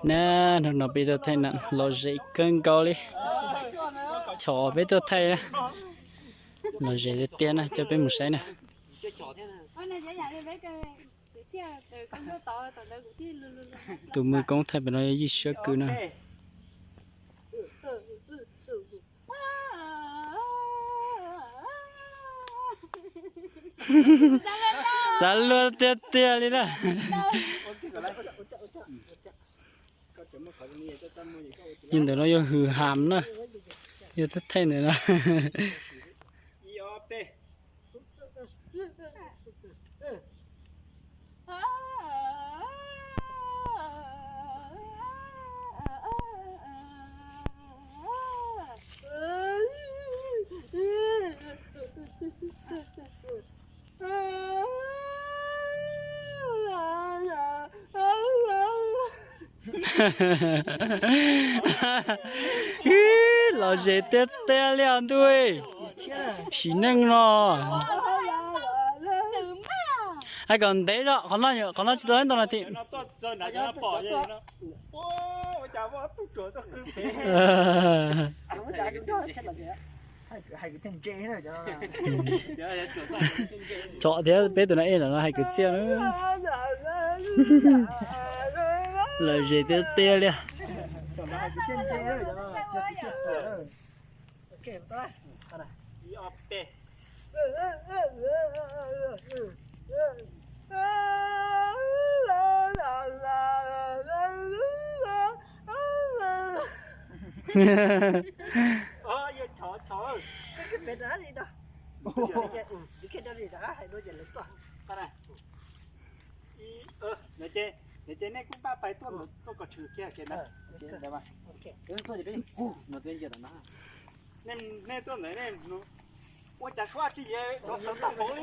Na, hnub no peb tuaj thaij na, lom zem kawg nkaus li. Chov peb tuaj thaij na, lom zem tiag tiag na, coj peb mus saib na. Tus muaj koob thaij pem no yog Yij Siab Kws na. Xav luag tiag tiag li na. Yog ntawm no yog Hwm Ham na, yog thaj thaj ntawm no. Lom zem tiag tiag li os ntuj. Sim neej no. Hais kom ntev zog, qhov no tsis tau ntau nas this. Tsom thiab peb tus no ej no hais kwv txhiaj na. Lom zem tiag tiag li. Ces nej kuj npaj pais tuaj ntawm txoj kos tshwm kiag. Nej tuaj ntawm nej ua cas suab tsis yeej rov tawv tag npaum li.